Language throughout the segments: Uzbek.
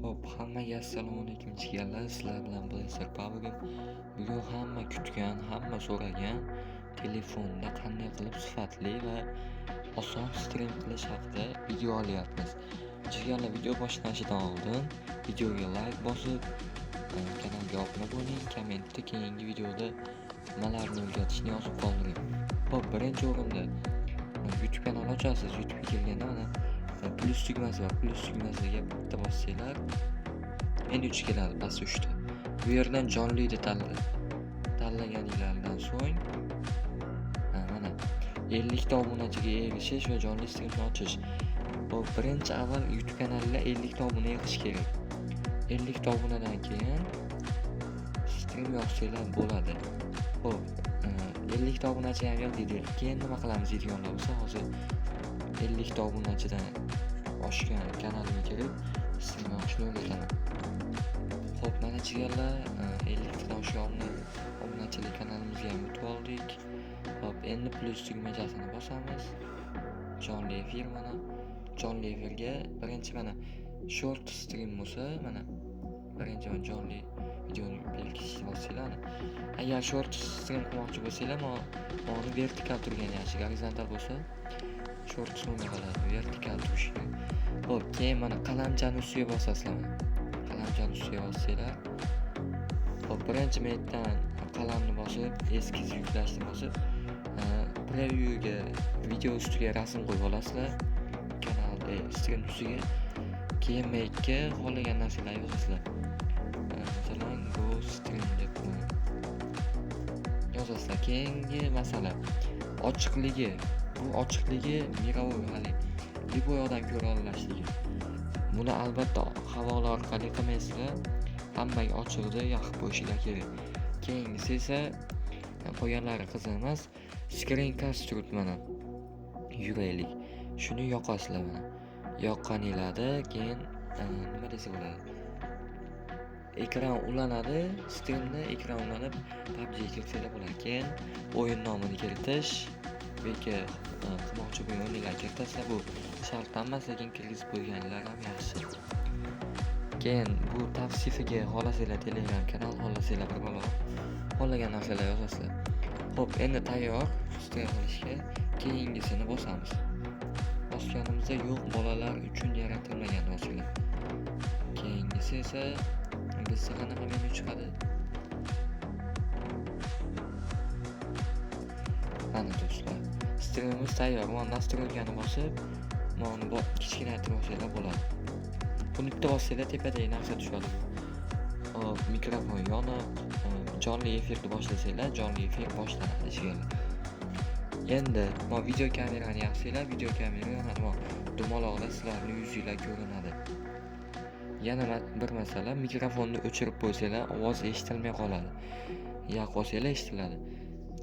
Xo'p, hammaga assalomu alaykum jigarlar. Sizlar bilan Blazer Pavlov. Bugun hamma kutgan, hamma so'ragan telefonda qanday qilib sifatli va oson stream qilish haqida video olyapmiz. Jigarlar, video boshlanishidan oldin videoga like bosib, kanalga obuna bo'ling, kommentda keyingi videoda nimalarni o'rgatishni yozib qoldiring. Xo'p, birinchi o'rinda YouTube kanal ochasiz. YouTubega kelganda mana plyus tugmasi bor. Plyus tugmasiga bitta bossanglar, endi 3 keladi, pastda 3 ta. Bu yerdan jonlini tanlaganinglardan so'ng mana 50 ta obunachiga erishish va jonli streamni ochish. Bu birinchi avval YouTube kanalida 50 ta obuna yig'ish kerak. 50 ta obunadan keyin stream yoqsanglar bo'ladi. Xo'p, 50 ta obunachi ham yo'q deydi. Keyin nima qilamiz deydiganlar bo'lsa, hozir 50 ta obunachidan oshgan kanalimga kirib stream yoqishni o'rgataman. Xo'p, mana jigarlar, 50 tadan oshgan obunachilik kanalimizga ham o'tib oldik. Xo'p, endi plyus tugmachasini bosamiz. Jonli efir mana. Jonli efirga birinchi mana short stream bo'lsa, mana birinchi mana jonli videoni belgisini bossanglar, mana. Agar short stream qilmoqchi bo'lsanglar, mana vertikal turgan yaxshi, gorizontal bo'lsa short bo'lmay qoladi, vertikal turishi kerak. Xo'p, keyin mana qalamchani ustiga bosasizlar mana. Qalamchani ustiga bossanglar, xo'p, birinchi mendan qalamni bosib, eskiz yuklashni bosib, previewga video ustiga rasm qo'yib olasizlar. Kanal stream ustiga. Keyin make'ga xohlagan narsalarni yozasizlar. Masalan, go stream deb yozasizlar. Keyingi masala ochiqligi. Bu ochiqligi мировой, hali любой odam ko'ra olashligi. Buni albatta havola orqali qilmaysizlar. Hammaga ochiqda yoqib qo'yishinglar kerak. Keyingisi esa qolganlari qiziq emas. Screencast turibdi mana. Yuraylik. Shuni yoqasizlar mana. Yoqqaninglarda keyin nima desa bo'ladi? Ekran ulanadi, streamda ekran ulanib PUBG kirsanglar bo'ladi. Keyin o'yin nomini kiritish, bu yerga qilmoqchi bo'lgan o'yinlarni kiritasizlar. Bu shart emas, lekin kirgizib qo'yganlar ham yaxshi. Keyin bu tavsifiga xohlasanglar Telegram kanal, xohlasanglar bir balo, xohlagan narsalar yozasizlar. Xo'p, endi tayyor stream qilishga. Keyingisini bosamiz. Bosganimizda yo'q, bolalar uchun yaratilmagan bosinglar. Keyingisi esa bizda qanaqa menyu chiqadi? Mana do'stlar, streamimiz tayyor. Mana настройка ni bosib, mana uni kichkinaytirib olsanglar bo'ladi. Buni bitta bossanglar tepadagi narsa tushadi. Hop, mikrofon yoniq, jonli efirni boshlasanglar, jonli efir boshlanadi jigarlar. Endi mana video kamerani yoqsanglar, video kamera yonadi. Mana dumaloqda sizlarning yuzinglar ko'rinadi. Yana bir masala, mikrofonni o'chirib qo'ysanglar, ovoz eshitilmay qoladi. Yoqib olsanglar eshitiladi.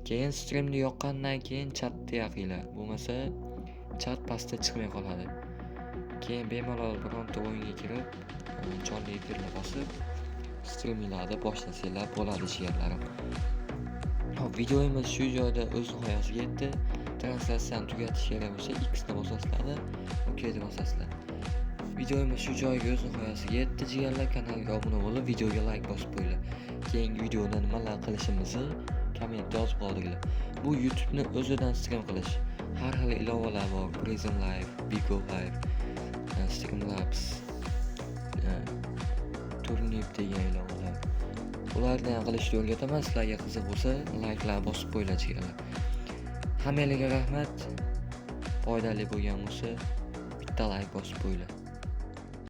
Keyin streamni yoqqandan keyin chatni yoqinglar. Bo'lmasa chat pastda chiqmay qoladi. Keyin bemalol bironta o'yinga kirib, jonli efirni bosib, streaminglarni boshlasanglar bo'ladi jigarlarim. Hop, videomiz shu joyda o'z nihoyasiga yetdi. Translyatsiyani tugatish kerak bo'lsa, X ni bosasizlar, OK deb bosasizlar. Videomiz shu joyga o'z nihoyasiga yetdi jigarlar. Kanalga obuna bo'lib, videoga like bosib qo'yinglar. Keyingi videoda nimalar qilishimizni kommentda yozib qoldiringlar. Bu YouTube'ni o'zidan stream qilish. Har xil ilovalar bor. Prism Live, Bigo Live, Streamlabs, Turnip degan ilovalar. Ularni ham qilishni o'rgataman. Sizlarga qiziq bo'lsa, likelar bosib qo'yinglar jigarlar. Hammanglarga rahmat. Foydali bo'lgan bo'lsa, bitta like bosib qo'yinglar.